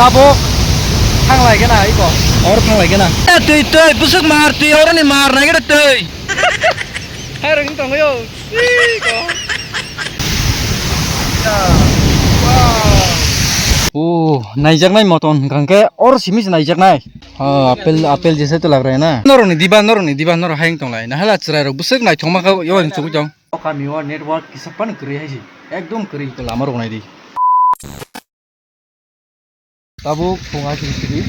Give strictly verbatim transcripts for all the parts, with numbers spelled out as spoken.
Abo thanglai gana iko. Or thanglai gana. Eh, twi, twi, bwswk mar, twi, oroni mar nai gana twi. Hai rok wng tongwi o. Iko. O, naijaknai moton hwnkha hwnkhe or simi se naijaknai. Ha, apple, apple jesa to lag raha hai na. Norokni diba, norokni diba, norok hai wng tonglai. Nahala chwrai rok bwswk naithokma kha, yo wng chugui tong. O kami o network kisa phano kwrwi hai se. Ekdom kwrwi. Lama rok nai di. Tabuk phung aisiri siri.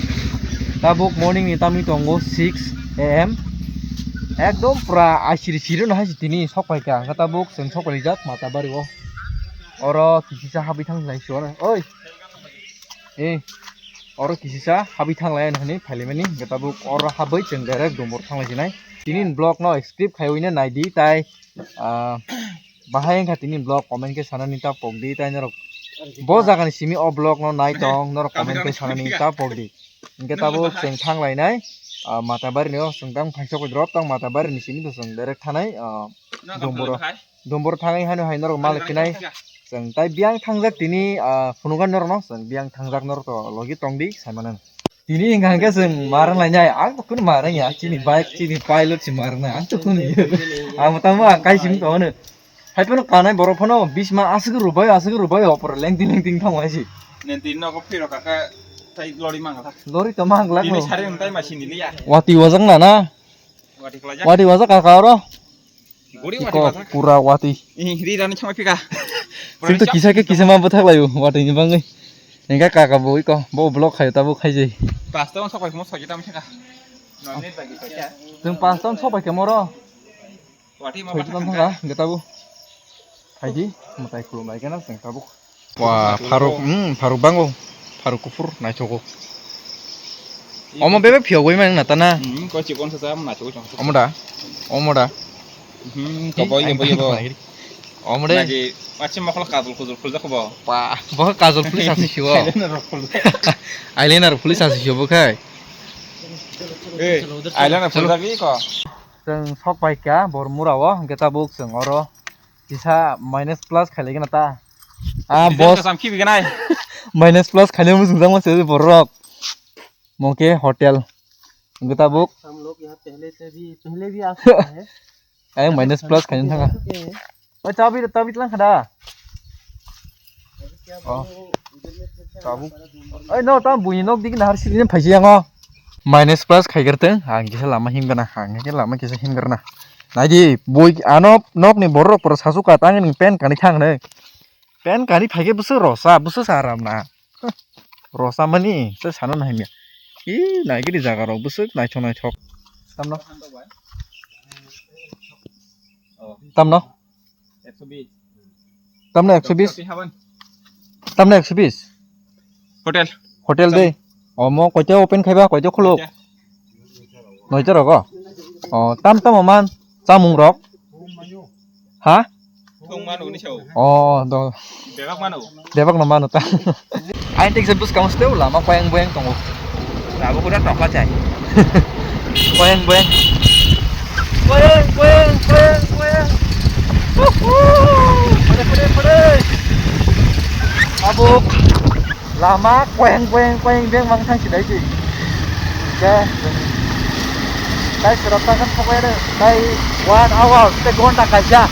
Tabuk morning ni tamni tongo six A M. Ekdom pura aisiri siri no hai se tini sok pai kha. Hwnkhe tabuk chwng sok pai rijak Matabari o. Oro kisisa habwi thang nai se oro. Oi. Eh. Oro kisisa habwi thang lai hinwi phai lai mani. Hwnkhe tabuk oro habwi chwng direct Dumbur thang lai sinai. Tini vlog no skip khaiwi no nai di tai. Ah, bahai wngkha tini vlog, comment khe sanani ta pok di, tai norok bo jaga ni simi o vlog no nai tong, norok comment khe sanani ta pok di. Hwnkhe tabuk chwng thang lainai, ah, Matabari ni o chwng tang phaisok drop tang Matabari ni simi to chwng direct thanai, ah, Dumbur o. Dumbur thangwi hano hai norok malik khinai. Chwng tai biyang thangjak tini, ah, phunugan norok no, chwng biyang thangjak norok to logi tong di, sai mano. Tini hwnkha hwnkhe chwng marwng lainai, ang to kunu marwng ya, chini bike, chini pilot se marwng nai, ang to kunu ya. Ang tamo ang kai simi tongo no. Hai phano kanai borok phano bisma aswk rwbai, aswk rwbai, opor lengti lengti thang hai se. Nini nogo phiro kaka tai lori mangla. Lori to mangla. Tini sari ntai ma sini liya. Wati wajak na na. Wati kala jak. Wati wajak kaka oro. Guri wati iko wajak. Pura wati. Ih, ri rani chama phika. Sing to kisa ke kisa ma bwthak layo, wati ni bangwi. Engka kaka bo iko, bo vlog khayo tabuk khai jai. Pastor sok pai mo sok tam phika. Nonne bagi kaka. Tung pastor sok pai ke moro. Wati ma. Thoi bwthak tong thangka. Thangka, hwnkhe tabuk. Phaidi, mwtai khulumbai kheno chwng tabuk. Wa, pharuk, hmm, pharuk bango. Pharuk kuphur, naithogo. Omo bebek phiyogwi mani na tana. Hmm, koi chikon sa sa, naithogo chong. Omo da? Omo da? Hmm, koboi, yebo, yebo. Omo de? Nagi, machi mokol kajol kujol khulja khobo. Pa, bo kajol police asi siwo. Eyeliner rok khulja. Eyeliner police asi siwo bo khai. Eh, eyeliner khulja bi ko. Chwng sok pai kha Bormura o, hwnkhe tabuk chwng oro kisa minus plus khailai gana ta. Ah, boss. Kasam khibi ganai. Minus plus khailai mo chwng jang ma se borok. Mo khe hotel. Hwnkhe tabuk. हम लोग यहाँ पहले से भी, पहले भी आ चुका है। Ayang minus plus khaina thanga. Oi, tabi, tabi tlang khada. Oh. Tabuk. Oi, no, tam buini nok digi nahar sini phaisi yango. Minus plus khaigerteng, ang kisa lama himgana, ang kisa lama kisa himgarna. Naidi, bui ano nokni borok pura sasuka tang ning pen kani thang ne. Pen kani phaige busu rosa, busu saram na. Rosa mani, se sana na himya. I, naigiri jaga rok busu naithok naithok. Tamno. Tamno. Tamno ekso bis. Tamno ekso bis. Hotel. Hotel de. Omo koite open khaiba, koite khuluk. Noita rogo. O, tam tamo man. Chamung rok. Ha? Thung manu ni sao. O, do. Bebak manu. Bebak no manu ta. Ain tik se bus kamu steu lama koyang boyang tongo. Lama kuda tokla chai. Koyang boyang. Koyang, koyang, koyang, koyang. Huhu. Pare, pare, pare. Abuk. Lama koyang, koyang, koyang beng mang thang sidai si. Ke. Tai serap tangan pokoknya deh. Tai one hour, te gonta kaisa.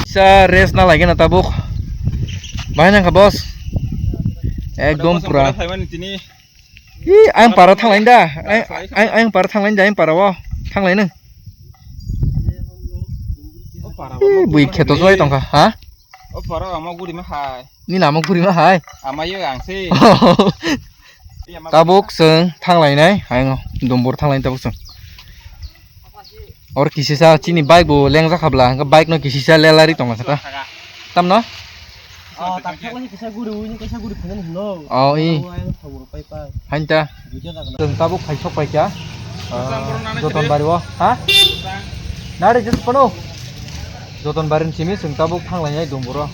Sa rest na lagi na tabuk. Bahai nang kha boss. Ekdom pura. Hi, ang para thang lain da. Ang, ang, ang para thang lain da, ang para wo. Thang lain nang. Hi, bui kheto joi tong kha, ha? O para ama guri ma hai. Ni namo guri ma hai. Ama yo ang se. Tabuk chwng thang lainai, ang Dumbur thang lain tabuk chwng. Or kisisa chini bike bo lengjak habla, hwnkhe bike no kisisa lelari tongma saka. Tamno? Ah, tak tak lagi kisa guri, ini kisa guri phungan hino. Oh, i. Ang thawur pai pai. Hain ta. Video na. Chwng tabuk phaisok paikha. Ah, Joton bari o, ha? Nari jis pano. Joton bari ni simi chwng tabuk thang lainai Dumbur o.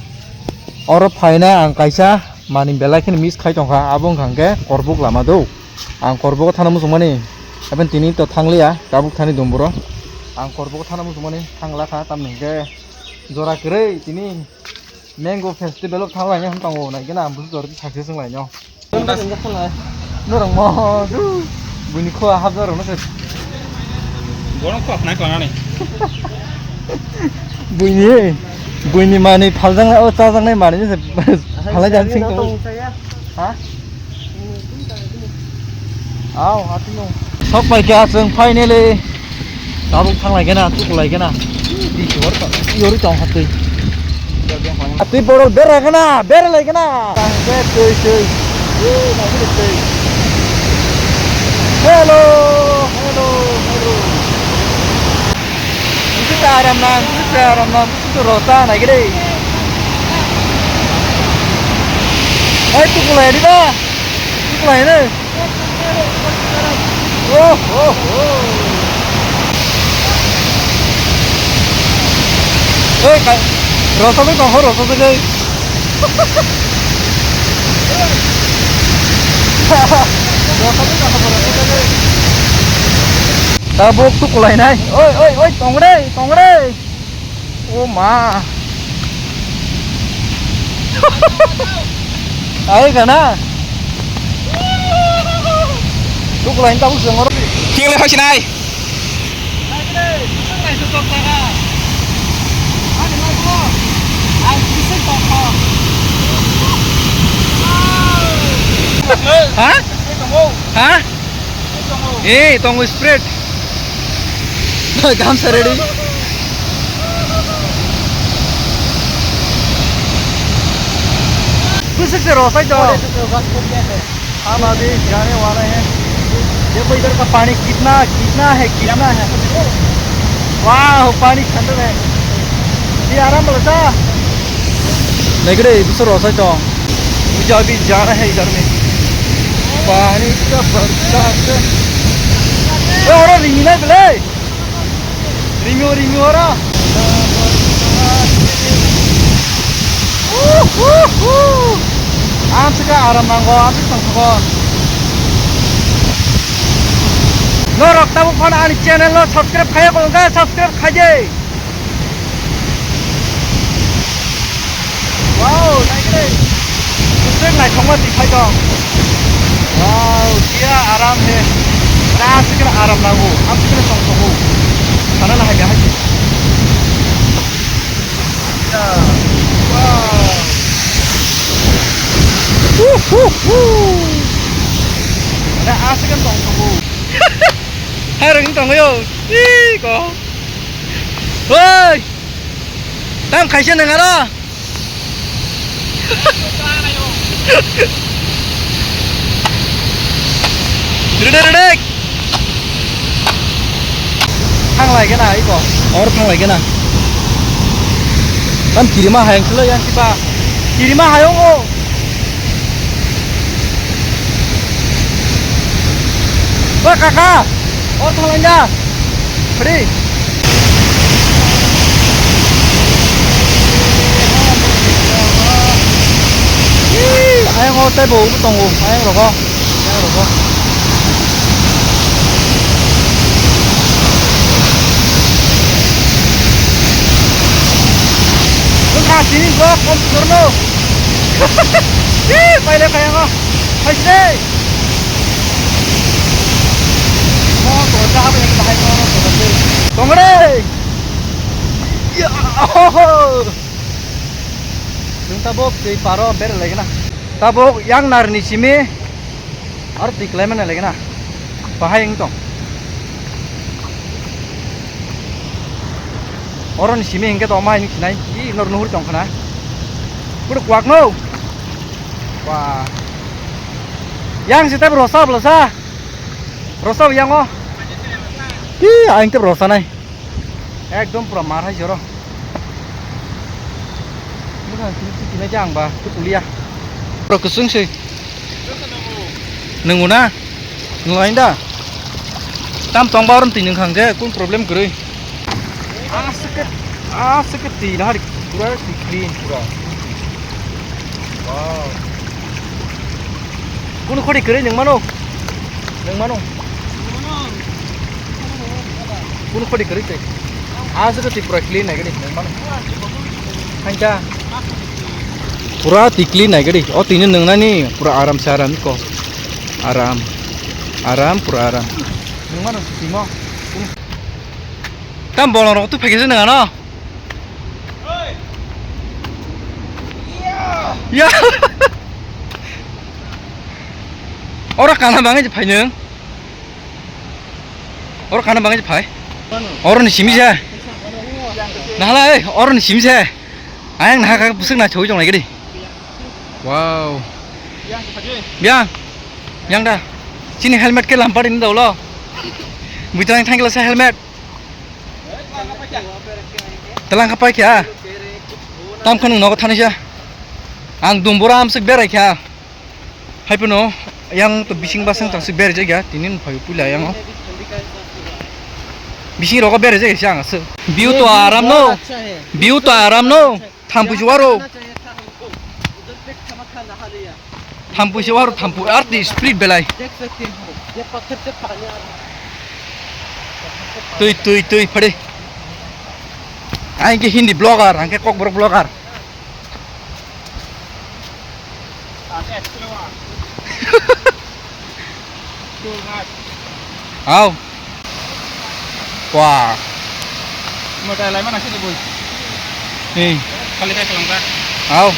Oro phaina ang kaisa mani belai kheno miss khai tongkha, abo wngkha hwnkhe Korbuk lama do. Ang Korbuk o thana muchungmani, happen tini to thangliya, tabuk thani Dumbur o. Ang Korbuk o thana muchungmani, thanglakha, tamni hwnkhe jora kwrwi tini mango festival o thanglaina hwn tongo, naikhe na ang busu jora success wnglaino. Injection lai. Norok mo, du. Buini khua hapjak rok no se. Borok khua khna klanani. Buini, buini mani phaljaknai, o chajaknai mani se phalai jan sing tong. Ha? Aw, atino. Sok pai kha chwng finally. Tabuk thang lai gana, tuk lai gana. Di hor ta, yori tong hatwi. Atwi borok bera gana, bera lai gana. Twi, twi. Hello, hello, hello. Itu ta aram nang, itu ta aram nang, itu rota nai gede. Hai, tuk lai di ba. Tuk lai ne. Oh, oh, oh. Oi, ka-, rosok oi, tongkho rosok oi. Rosok oi, tongkho rosok oi. Tabuk tu kulai nai. Oi, oi, oi, tong re, tong re. O ma. Ai gana. Tukulai ta usung oro. King le phasinai. Ha? Ha? Eh, tongo spread. Gamsa ready. Kusuk se rosai to. हम अभी जाने वाले हैं। देखो इधर का पानी कितना, कितना है, कितना है। वाह, पानी ठंडा है। ये आराम वाला था। Naikre, bisa rosai to. Muja abhi jana hai idhar mein. Pani ka barsa hai. Oy, ora rimi nai bele. Rimi, rimi ora. Uh, uh, uh. Amsika aram nango, amsika tongkho. Norok tabuk phano ani channel no subscribe khaiya ko, subscribe khaidi. Wow, naikhe. Kusuk naithokma twi phai tong. Wow, kiya aram he. Aswk khe aram nango. Aswk khe tongthogo. Sana na hai hai. Ya. Wow. Hu, hu, hu. Ada aswk khe tongthogo. Harung tongyo. Ih, ko. Hoi. Tam khaisa nang aro. Rede, rede. Thang lai gana iko. Or thang lai gana. Tam kirima hayang silo yang sipa. Kirima hayong o. Ba kaka. Or thang lai na. Free. Ayang o tei bo tongo, ayang rogo. Ayang rogo. Wngkha chini vlog, om sorno. Ih, paile kaya ngo. Hai sini. Tongre. Ya, oho. Chwng tabuk twi paro bera laigena. Tabuk yang narni simi. Aro twi kwlai mani laigena. Bahai wng tong. Oroni simi hingke to mai hinwi sinai. Ih, nor nuhur tong khna. Kudu kwak no. Wah. Yang sitep rosa blosa. Rosa yang o. Ih, aing tep rosa nai. Ekdom pura mar hai joro. Bwkhang sini sini jang ba tu kulia. Pro kusung sui. Nunguna. Nunglain da. Tam tong ba orom twi nungkhang je kun problem kwrwi. Aswk khe, aswk khe twi nahar pura twi clean pura. Wow. Kunu khodi kwrwi nung mano? Nung mano? Kunu khodi kwrwi twi. Aswk khe twi pura clean nai gadi nung mano? Thank you. Pura twi clean nai gadi. O twi nung nani pura aram se aram ko. Aram. Aram, pura aram. Nungma nung simo. Tam bolong rok tu phagisa nang ano. Ya. Oro kana bangai phai nung. Oro kana bangai phai. Oro ni simi se. Nahala ei, oro ni simi se. Ayang naha ka busuk na choi jong lai gadi. Wow. Yang, yang da. Chini helmet ke lampar ini daulo. Buitang thang kela sa helmet. Telang kapai kya? Tam kanu nogo thani sa. Ang dumbura amsik berai kya. Hai pano yang to bising basang tang sik berai jagya. Tinin phai puila yang. Bising rogo berai jagya sa ang asik. View to aram no. View to aram no. Thampui se waro. Thampui se waro, thampui arti speed belai. Tui, tui, tui, phade. Ang ke Hindi blogger, ang ke Kokborok blogger. Hao. Wah. Motor laima nasi ni bui. Hei. Kali kai kelang ta. Hao.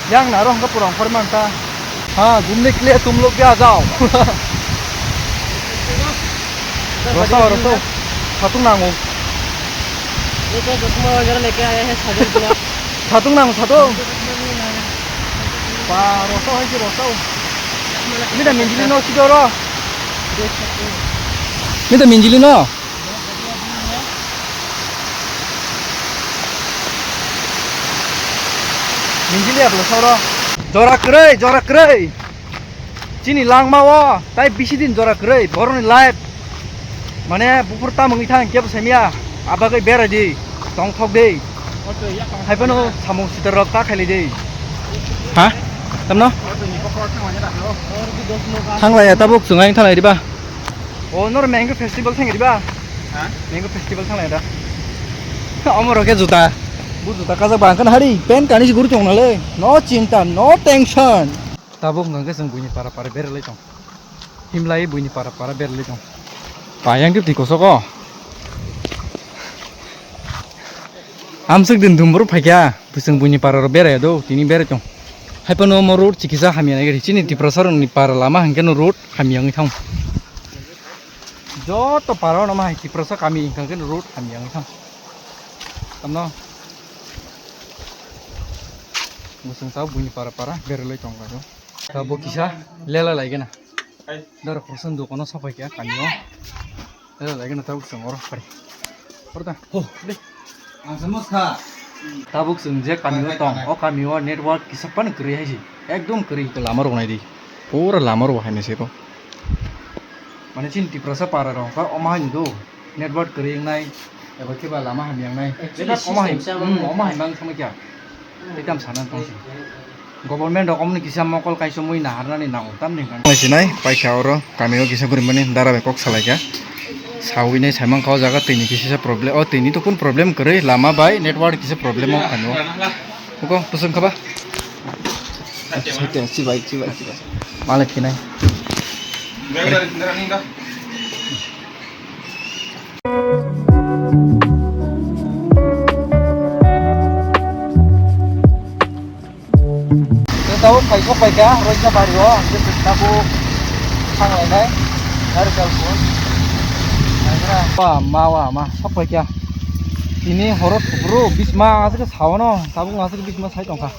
Yang naro hingke purang porman ta. Ha, gumni kle tum lok ya jao. Rosao, rosao. Satung nango. ये तो चश्मा वगैरह लेके आया है, सागर गुलाब। Satung nango, satung. Ba, rosao hai si rosao. Mida minjili no si doro. Mida minjili no. Minjili ya, rosao ro. Jora kwrwi, jora kwrwi. Chini langma o tai bisi din jora kwrwi, boroni life. Mane buphur tamungwi thang kebo saimya, abagwi berai di, tongthok di. Hai phano samung sitor rok ta khailai di. Ha? Tamno? Thanglaiya tabuk chwng ayang thanglai diba? O nor mango festival thang diba? Ha? Mango festival thanglai da. Omo rok khe juta. Bu juta kajak ba ang khe hari pen kani guri tong nalai. No chinta, no tension. Tabuk hwnkha khe chwng buini para para beralai tong. Himlai buini para para beralai tong. Payang khe twi kosok o. Amswk din dumbur phaikha, bwswng buini para ro berai do, tini berai tong. Hai phano omo road chikisa hamya nai gari. Chini Tiprasa rokni para lama hwnkhe no road hamya wngwi thang. Joto para no ma hai Tiprasa kami hwnkha khe no road hamya wngwi thang. Tamno. Bwswng sao buini para para beralai tong kha. Tabuk kisa lela lai gana. Dara koson dokano sapai kya kamio. Lela lai gana tabuk chwng oro pari. Oro ta. Ho, de. Ang samos kha. Tabuk chwng je kamio tong, o kamio network kisa pan kwrwi hai si. Ekdom kwrwi to lama rok nai di. Pura lama rok hai nai se to. Mane chini Tiprasa para rok kha oma hai do. Network kwrwi wngnai, eba khe ba lama hamya wngnai. Actually, omo hai, system sa hmm, omo hai mang thangma kya. Tei tam sana tong si. Government rok omoni kisa mokol kaisomwi naharnani nango, tamni hwnkhe. Sinai, paikha oro, kamio kisa guri mani, dara bai kok salai kha. Sawi nai saimang kha o jaga twi ni kisa problem, o twi ni to kun problem kwrwi, lama bai network kisa problem o kha no. Huko, bwswng kha ba? Chibai, chibai, chibai. Malai khinai. Tabuk phai sok pai kha, Roisa bari o, hingke tabuk thang lai nai, gari chal phun. Ba, ma, wa, ma, sok pai kha. Tini horo thuburu, bisma aswk sao no, tabuk aswk bisma sai tong kha.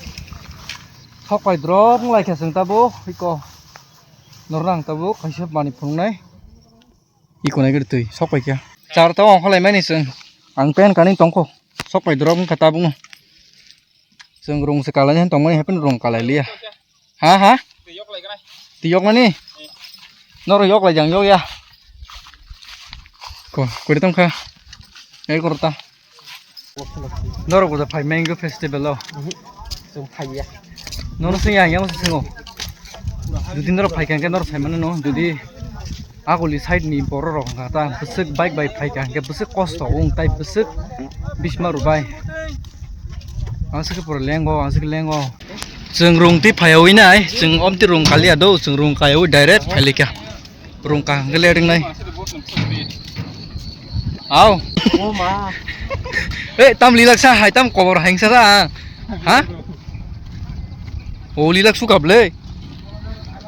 Sok pai drop wng lai kha chwng tabuk, iko. Norna ang tabuk kaisa manwi phunuknai. Iko nai gari twi sok pai kha. Char ta ongkha lai mani chwng. Ang pen kani tongkho. Sok pai drop wngkha tabukno. Chwng rung se kalai han tongmani happen rung kalai liya. Ha, ha? Twi yok nani? Noro yok lai jang yok ya. Ko, kuri tongkha. Ei korta. Norok bo phai mango festival o. Mhm. Chwng phaiya. Nono swngya, yang swngw. Jodi norok phai kha hwnkhe norok sai mano no. Jodi aguli side ni borok rok hwnkha ta bwswk bike bai phai kha hwnkhe bwswk kosto wng tai bwswk bisma rw bai. Ang swkhe pura lengo, ang swkhe lengo. Chwng rung twi phaiyawi nai, chwng omtwi rung kaliya do, chwng rung kaiyawi direct phailikha. Rung kaham khe le ringnai. Au. O ma. Eh, tam lilak sa hai, tam kobor haingsa sa. Ha? O lilak sukap le.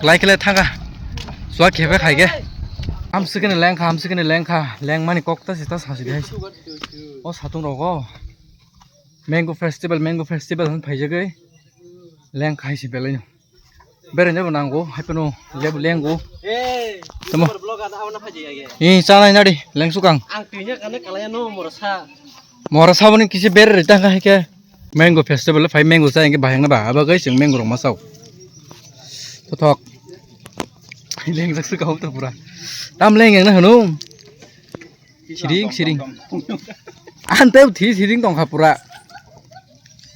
Klai khe le thanga. Suwa khebe khai khe. Ham sikene lengkha, ham sikene lengkha. Lengmani kok ta sita sasi dai. O satung rogo. Mango festival, mango festival hwn phaijagwi. Lengkha hai si belai no. Berajak bo nango, hai phano lebu lengo. Eh, tamo. YouTuber vlog ada awana phaji age. Eh, chanai nadi, lengsukang. Ang twinya kane kalaya no morasa. Morasa boni kisi ber rita ka hai ke. Mango festival phai mango sa engke bahai na ba, aba gai sing mango rong masao. Tothok. Lengjak suka hop to pura. Tam leng yang na hanu. Siring, siring. Ante thi siring tongkha pura.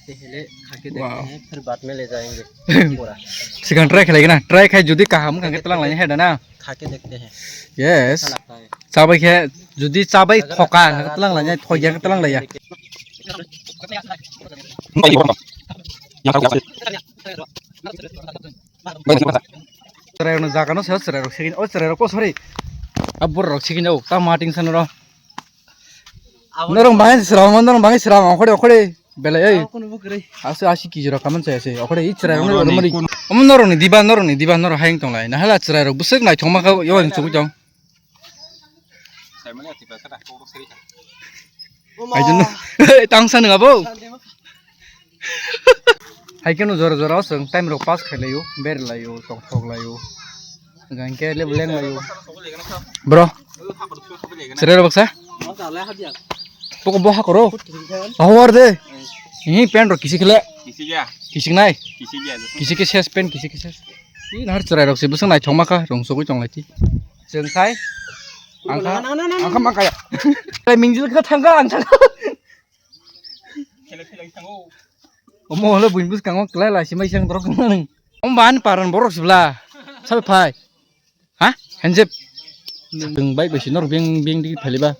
पहले खा के देखते हैं, फिर बाद में ले जाएंगे पूरा। Sikang try khlai na, try khai jodi kaham kang tlang lai hai da na. खा के देखते हैं। Yes. अच्छा लगता है। Chabai khe jodi chabai thoka kang tlang lai, thoya kang tlang lai ya. Chwrairokno jaga no se chwrairok sikin, o chwrairok ko sorry. Abor rok sikin o ta mating san ro. Norong bangai sram, norong bangai sram, okhore, okhore. Belai, ei. Asu asi kiji rok kaman saya se. Okhore i chwrairok no mari. Omo norok ni diba, norok ni diba, norok hayeng tonglai. Nahala chwrairok bwswk naithok ma kha, yo ang chugui tong. Aidin. Tang sa nang abo. Hai keno jora jora o chwng time rok pass khai laio, ber laio, tong thok laio. Hingke le beleng laio. Bro. Sere rok baksa? Poko bo hakoro. Ahor de. Hi pen rok kisi kele. Kisi ya. Kisi nai. Kisi ya. Kisi ke ses pen, kisi ke ses. Hi nahar chwrairok se bwswk naithok ma kha, rong sogwi tong lai ti. Chwng khai. Ang kha, ang kha ma kaya. Mingjil kha thang kha, ang thang kha. Omo holo buin bus kango klai la simai sang borok nang. Om ban paran borok sibla. Sabe phai. Ha? Hanjep. Teng bai bai sinor beng beng di phali ba.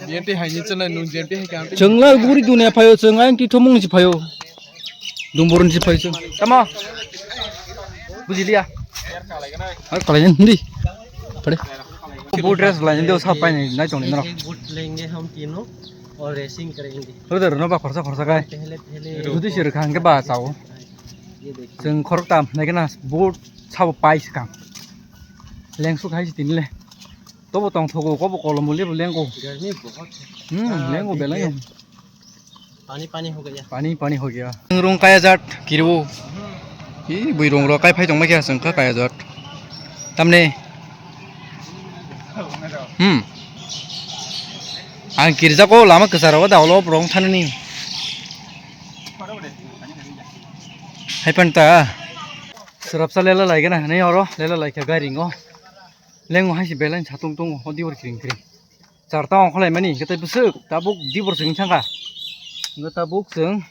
Jente hai ni chana nun jente hai kan. Chengla guri dunia phayo cheng ang ki thomung si phayo. Dumburun si phayo cheng. Tama. Bujiliya. Har kalai hindi. Pade. Boot race lai hindi sa pai nai nai chong ni naro. एक एक बूट लेंगे हम तीनों और रेसिंग करेंगे। Brother, no ba khorsa khorsa kai. पहले पहले Jodi sir khan ke ba chao. ये देखिए। Chwng khorok tam nai kena boot sabo pai sikang. Leng suk hai si tinile. Tobo tong thogo, kobo kolom bo lebo lengo. गर्मी बहुत है। Hmm, हाँ, lengo अभी belai ये no. पानी पानी हो गया। Pani pani ho gaya. Rung kaya jat kiriwo. Hi bui rung ro kai phai tong ma kya seng kha kaya jat. Tamne. Hmm. Ang kirjako lama kwcharo da ulo rong thanani. Hai pan ta. Srapsa lela lai gana ne oro lela lai kha gari ngo. Lengo hai si belai satung tongo o diwar kring kring. Charta ongkholai mani, hingke tei bwswk tabuk dibor chwng thangkha. Hingke tabuk chwng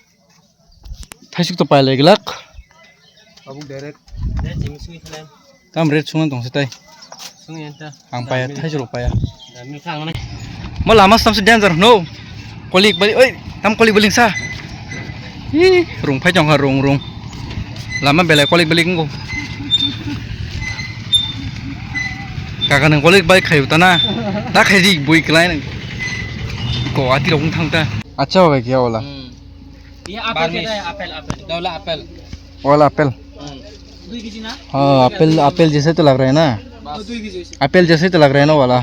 thaisuk to pailai glak. Tabuk direct. Tam ret sungna tongse tai. Ang paya, thaisuk rok paya. Mo lama stamse danger no. Kolik bali, oi, tam kolik bali sa. Ih, rung phai tongkha, rung, rung. Lama belai kolik balik wngkho. Kaka nwng kolik balik khayu tana. Ta khaidi bui kwlai nwng. Ko ati rok wng thang ta. Acha bai kya wala. Hmm. Ye apple ke hai, apple, apple. Dawla apple. Wala apple. Hmm. Ha, apple, apple jaise to lag raha hai na. Bas. Apple jaise to lag raha hai na wala.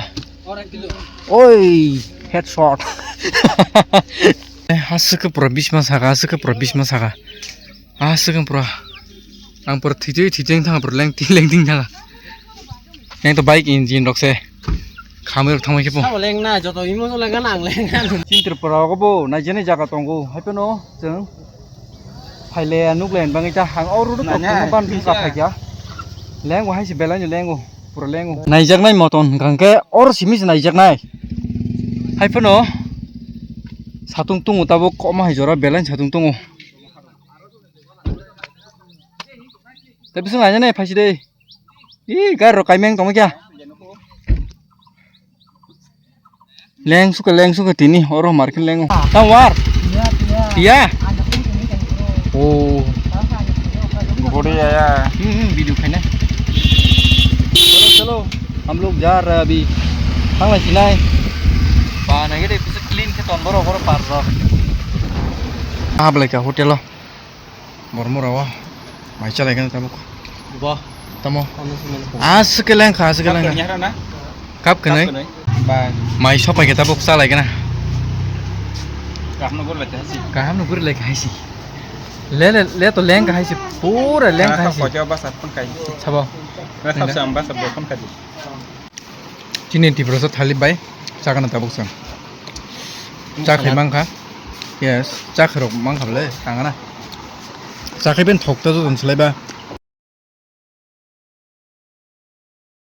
Aur ek kilo. Oi, headshot. Eh, aswk khe pura bisma saka, aswk khe pura bisma saka. Aswk khe pura. Ang pura thitwi thitwi thang pura lengti lengti thang. Yang to bike engine rok se. Khamwi rok thangwi khe po. Sabo leng na, joto imo so leng na, ang leng na. Chin Tripura rogo bo naijani jaga tongo. Hai phano chwng phaile nukle bangwi ta hang o rodo tok ban ka phaikya. Lengo hai se belai no lengo. Pura lengo. Naijaknai moton hwnkha hwnkhe oro simi se naijaknai. Hai phano satung tungo tabuk koma hai jora belai satung tungo. Tei bising nainani phaisi de. Ih, gari rok kaimeng tongma kya. Leng suka, leng suka tini oro market lengo. Tang war. Iya. Oh. Body ya. Hmm, hmm, video khaina. Chalo, chalo. Hum log ja rahe hain abhi. Thang lai sinai. Ba na gede kuch clean khe ton boro boro par ro. Hap lai ka hotel o. Bormo rawa. Mai chalai kan tabuk. Bo. Tamo. Tamo sumai. As ke leng kha, as ke leng kha. Nyara na. Kap khnai. Kap khnai. Bye. Mai sopai khe tabuk chalai kana. Kaham no gurlai kha si. Kaham no gurlai kha si. Le le le to leng kha si. Pura leng kha si. Kojo basa phone kai. Sabo. Rasa sam basa phone kai. Chini Tiprasa thali bai chakana tabuk sa. Cha khai mang kha. Yes, cha khairok mang kha le tangana. Cha khai ben thok ta joton slai ba.